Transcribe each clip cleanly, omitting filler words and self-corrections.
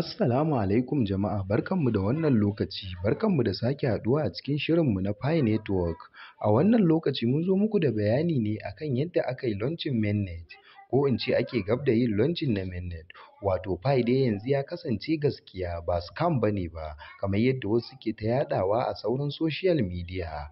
Assalamu alaikum jama'a, barkanmu da wannan lokaci, barkanmu da sake haɗuwa a cikin shirinmu na Pi Network. A wannan lokaci mun zo muku da bayani ne akan yadda aka yi launching mainnet, ko in ce ake gab da yin launching na mainnet. Wato Pi dai yanzu ya kasance gaskiya, ba scam bane ba, kamar yadda wasu suke ta yaɗawa a sauran social media.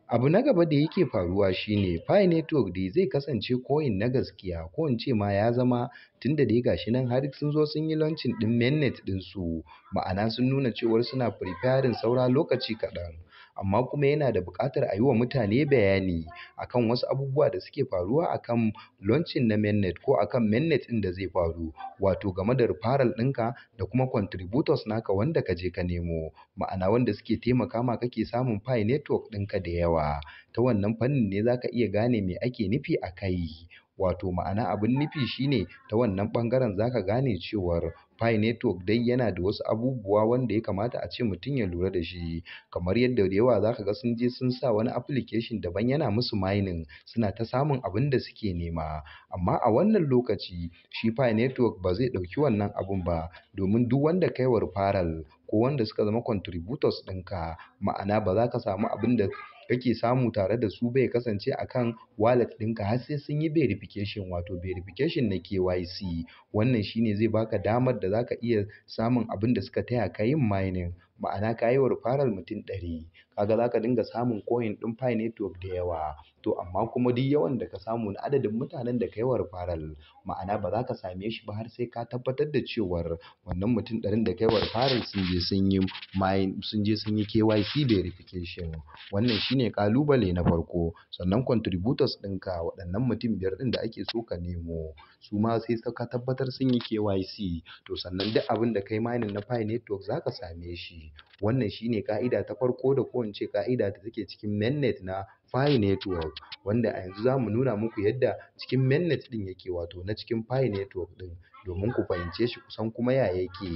Abu na gaba da yake faruwa shine Pi Network dai zai kasance coin na gaskiya, ko in ce ma ya zama, tunda dai gashi nan har sun zo sun yi launching ɗin mainnet ɗinsu, ma'ana sun nuna cewar suna preparing saura lokaci kaɗan. Amma kuma yana da buƙatar a yi wa mutane bayani akan wasu abubuwa da suke faruwa akan launching na mainnet ko akan mainnet ɗin da zai faru, wato game da referral ɗinka da kuma contributors naka wanda ka je ka nemo, ma'ana wanda suke taimaka ma kake samun Pi Network ɗinka da yawa. Ta wannan fannin ne za ka iya gane me ake nufi a kai. Wato ma'ana abin nufi shine ta wannan ɓangaren za ka gane cewar Pi Network dai yana da wasu abubuwa wanda ya kamata a ce mutum ya lura da shi. Kamar yadda da yawa za ka ga sun je sun sa wani application daban yana musu mining, suna ta samun abin da suke nema. Amma a wannan lokaci shi Pi Network ba zai ɗauki wannan abun ba, domin duk wanda ka yi wa referral ko wanda suka zama contributors ɗinka, ma'ana ba za ka samu abin da kake samu tare da su ba ya kasance a kan wallet ɗinka har sai sun yi verification, wato verification na KYC. Wannan shine zai baka damar da za ka iya samun abin da suka taya ka yin mining, ma'ana ka yi wa referral mutum 100, kaga za ka dinga samun coin ɗin Pi Network da yawa. To amma kuma duk yawan da ka samu na adadin mutanen da ka yi wa referral, ma'ana ba za ka same shi ba har sai ka tabbatar da cewar wannan mutum 100 da ka yi wa referral sun je sun yi mine, sun je sun yi KYC verification. Wannan shine ƙalubale na farko. Sannan contributors ɗinka, waɗannan mutum 5 ɗin da ake so ka nemo, su ma sai ka tabbatar sun yi KYC. To sannan duk abin da ka yi mining na Pi Network za ka same shi. Wannan shine ƙa'ida ta farko, da ko in ce ƙa'ida da take cikin mainnet na Pi Network, wanda a yanzu za mu nuna muku yadda cikin mainnet ɗin yake, wato na cikin Pi Network ɗin, domin ku fahimce shi kusan kuma ya yake.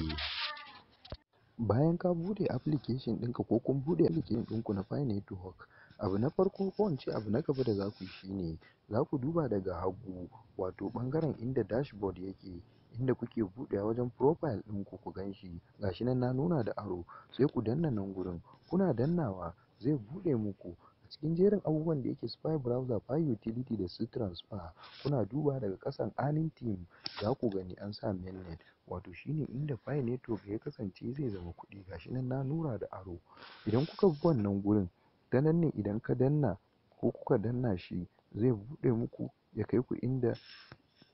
Bayan ka buɗe application ɗinka ko kun buɗe application ɗinku na Pi Network, abu na farko, ko in ce abu na gaba da za ku yi shine za ku duba daga hagu, wato ɓangaren inda dashboard yake, inda kuke buɗewa wajen profile ɗinku, ku gan shi. Gashi nan na nuna da arrow, sai ku danna nan gurin. Kuna dannawa zai buɗe muku. A cikin jerin abubuwan da yake su Pi Browser, Pi Utility da su Transfer, kuna duba daga ƙasan earning team, za ku gani an sa mainnet, wato shine inda Pi Network ya kasance zai zama kuɗi. Gashi nan na nuna da arrow. Idan kuka bi wannan gurin, ta nan ne idan ka danna ko kuka danna shi, zai buɗe muku ya kai ku inda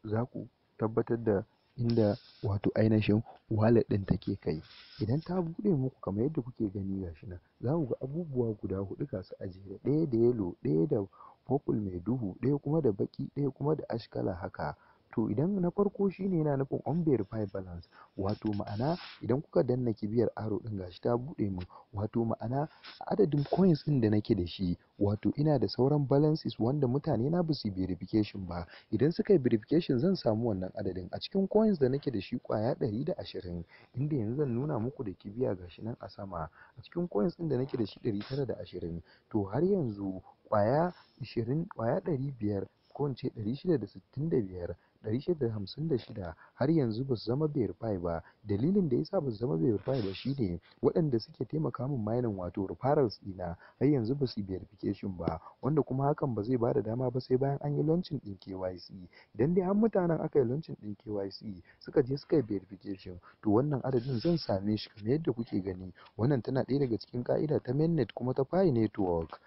za ku tabbatar da inda wato ainihin wallet ɗin take kai. Idan ta buɗe muku kamar yadda kuke gani, gashi nan, za ku ga abubuwa guda huɗu ga su a jere: ɗaya da yellow, ɗaya da purple mai duhu, ɗaya kuma da baƙi, ɗaya kuma da ash kala haka. To idan na farko shine yana nufin unverified balance, wato ma'ana idan kuka danna kibiyar arrow ɗin, gashi ta buɗe min, wato ma'ana adadin coins ɗin da nake da shi, wato ina da sauran balances wanda mutane na ba su yi verification ba. Idan suka yi verification zan samu wannan adadin. A cikin coins da nake da shi ƙwaya 120, inda yanzu zan nuna muku da kibiya, gashi nan a sama, a cikin coins ɗin da nake da shi 920, to har yanzu ƙwaya 20, ƙwaya 500, ko in ce 665, 656 har yanzu ba su zama verify ba. Dalilin da yasa ba su zama verify ba shine waɗanda suke taimaka min mining, wato referrals ɗina, har yanzu ba su yi verification ba, wanda kuma hakan ba zai bada dama ba sai bayan an yi launching ɗin KYC. Idan dai har mutanen aka yi launching ɗin KYC suka je suka yi verification, to wannan adadin zan same shi kamar yadda kuke gani. Wannan tana ɗaya daga cikin ƙa'ida ta mainnet kuma ta Pi Network.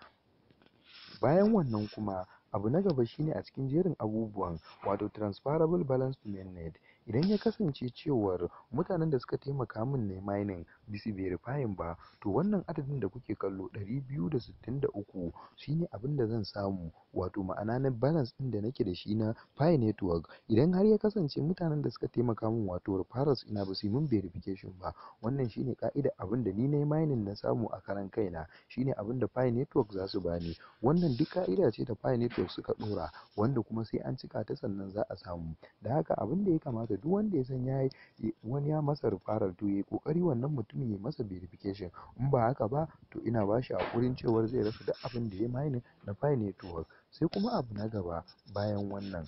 Bayan wannan kuma, abu na gaba shine a cikin jerin abubuwan, wato transferable balance to mainnet. Idan ya kasance cewar mutanen da suka taimaka min na mining ba su verifying ba, to wannan adadin da kuke kallo, 263, shine abin da zan samu, wato ma'ana na balance ɗin da nake da shi na Pi Network. Idan har ya kasance mutanen da suka taimaka min, wato referrals ina, ba su yi min verification ba, wannan shine ƙa'idar abin da ni na yi mining na samu a karan kaina, shine abin da Pi Network za su bani. Wannan duk ƙa'ida ce da Pi Network suka ɗora, wanda kuma sai an cika ta sannan za a samu. Da haka abin da ya kamata, duk wanda ya san ya yi wani ya masa referral, to ya yi ƙoƙari wannan mutumin ya masa verification. In ba haka ba, to ina ba shi haƙurin cewar zai rasa duk abin da ya mining na Pi Network. Sai kuma abu na gaba bayan wannan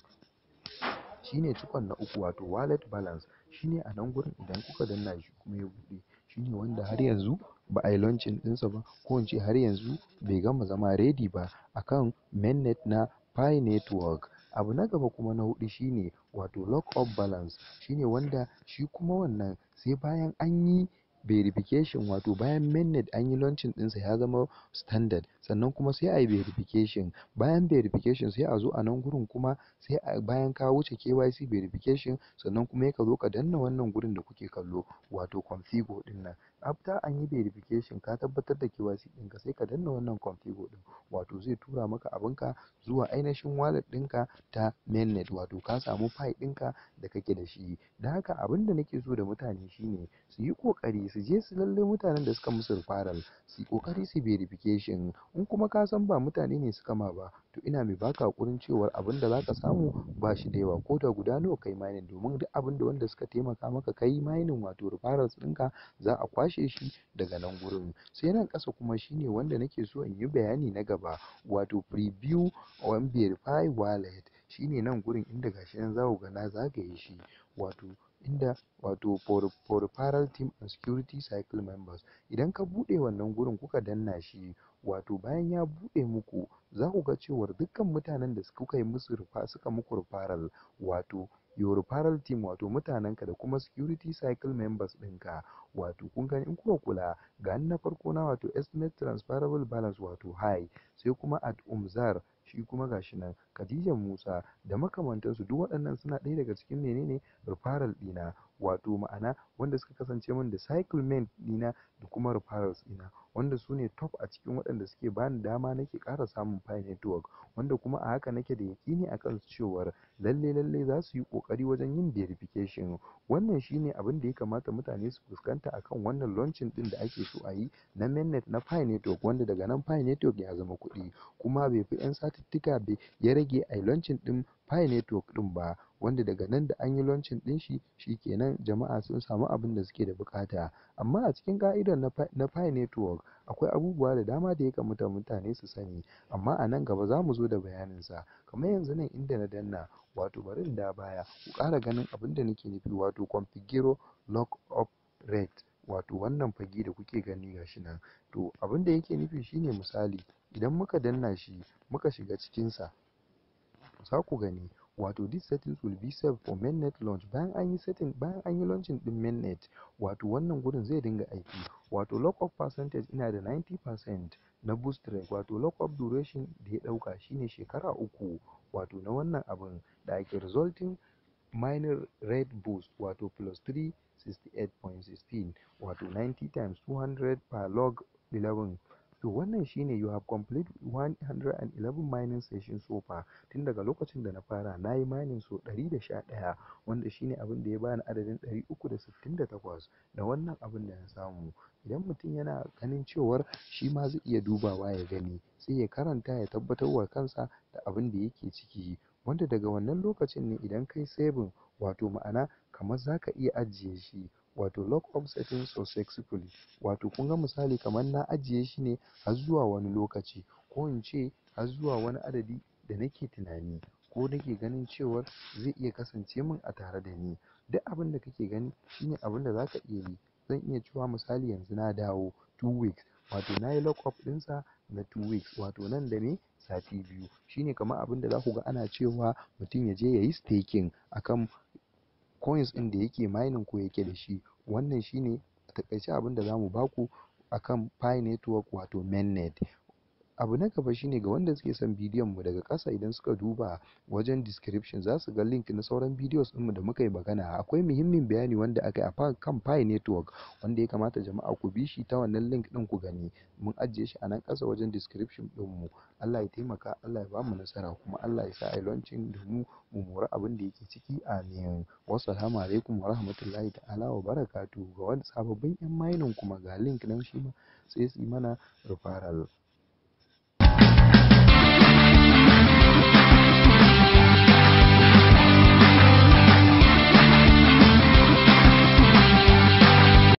shine cikon na uku, wato wallet balance. Shine a nan gurin idan kuka danna shi kuma ya buɗe, shine wanda har yanzu ba a yi launching ɗinsa ba, ko in ce har yanzu bai gama zama ready ba akan mainnet na Pi Network. Abu na gaba kuma na huɗu shine wato lock up balance, shine wanda shi kuma wannan sai bayan an yi verification, wato bayan mainnet an yi launching ɗinsa ya zama standard, sannan kuma sai a yi verification. Bayan verification sai a zo a nan gurin kuma sai a bayan ka wuce KYC verification, sannan kuma ka zo ka danna wannan gurin da kuke kallo, wato configure ɗin nan. After an yi verification, ka tabbatar da KYC ɗinka, sai ka danna wannan configure ɗin, wato zai tura maka abinka zuwa ainihin wallet ɗinka ta mainnet, wato ka samu Pi ɗinka da kake da shi. Don haka abin da nake so da mutane shine su yi ƙoƙari su je su lallai mutanen da suka musu referral su yi ƙoƙari su verification. In kuma ka san ba mutane ne suka ma ba, to ina mai baka haƙurin cewar abin da zaka samu ba shi da yawa ko da guda nawa kai mining, domin duk abin da wanda suka taimaka maka kai mining, wato referrals ɗinka, za a kwashe shi daga nan gurin. Sai nan ƙasa kuma shine wanda nake so in yi bayani na gaba, wato preview on verify wallet, shine nan gurin inda gashi nan za ku ga na zagaye shi, wato inda wato for referral team and security circle members. Idan ka buɗe wannan gurin kuka danna shi, wato bayan ya buɗe muku, za ku ga cewar dukkan mutanen da kuka yi musu suka muku referral, wato your referral team, wato mutanenka da kuma security circle members ɗinka. Wato kun gani, in kuka kula, ga na farko na, wato estimate transferable balance, wato high, sai kuma @Umzar, shi kuma gashi nan Khadija Musa da makamantansu. Duk waɗannan suna ɗaya daga cikin menene referral ɗina, wato ma'ana wanda suka kasance min da circle mate ɗina da kuma referrals ɗina, wanda su ne top a cikin waɗanda suke bani dama nake ƙara samun Pi Network, wanda kuma a haka nake da yaƙini akan cewar lalle lalle za su yi ƙoƙari wajen yin verification. Wannan shine abin da ya kamata mutane su fuskanta akan wannan launching ɗin da ake so a yi na mainnet na Pi Network, wanda daga nan Pi Network ya zama kuɗi, kuma bai fi 'yan satuttuka bai ya rage a yi launching ɗin Pi Network ɗin ba, wanda daga nan da an yi launching ɗin shi, shikenan jama'a sun samu abin da suke da buƙata. Amma a cikin ƙa'idar na Pi Network akwai abubuwa da dama da ya kamata mutane su sani, amma a nan gaba za mu zo da bayaninsa. Kamar yanzu nan inda na danna, wato bari in dawo baya ku ƙara ganin abin da nake nufi, wato configure lock up rate, wato wannan fage da kuke gani gashi nan. To, abin da yake nufi shine, misali idan muka danna shi muka shiga cikinsa, za ku gani wato this settings will be saved for mainnet launch. Bayan an yi setting, bayan an yi launching din mainnet, wato wannan gurin zai dinga aiki. Wato lock up percentage ina da 90% na boost rate, wato lock up duration da ya dauka shine shekara 3, wato na wannan abin da ake resulting mining rate boost, wato plus 368.16, wato 90 times 200 per log 11. To, wannan shine you have complete 111 mining sessions so far. Tun daga lokacin da na fara na yi mining so 111, wanda shine abin da ya bani adadin 368 da wannan abin da na samu. Idan mutum yana ganin cewar shi ma zai iya dubawa ya gani, sai ya karanta ya tabbatar wa kansa da abin da yake ciki, wanda daga wannan lokacin ne idan kai saving, wato ma'ana kamar za ka iya ajiye shi, wato lock up settings successfully. Wato kun ga misali kamar na ajiye shi ne har zuwa wani lokaci, ko in ce har zuwa wani adadi da nake tunani ko nake ganin cewar zai iya kasance min a tare da ni. Duk abin da kake gani shine abin da za ka iya yi. Zan iya cewa misali yanzu na dawo 2 weeks, wato na yi lock up ɗinsa na 2 weeks, wato nan da ne sati 2. Shine kamar abin da za ku ga ana cewa mutum ya je ya yi staking akan coins ɗin da yake mining ko yake da shi. Wannan shine a taƙaice abin da za mu baku akan Pi Network, wato mainnet. Abu na gaba shine ga wanda suke son bidiyon mu, daga ƙasa idan suka duba wajen description za su ga link na sauran videos ɗinmu da muka yi magana. Akwai muhimmin bayani wanda aka yi a kan Pi Network wanda ya kamata jama'a ku bi shi ta wannan link ɗin ku gani. Mun ajiye shi a nan ƙasa wajen description ɗinmu. Allah ya taimaka, Allah ya bamu nasara, kuma Allah ya sa a yi launching da mu mu mori abin da yake ciki. Amin. Wassalamu alaikum wa rahmatullahi ta'ala wa barakatuhu. Ga wani sababbin 'yan mining kuma, ga link nan shi ma sai su yi mana referral.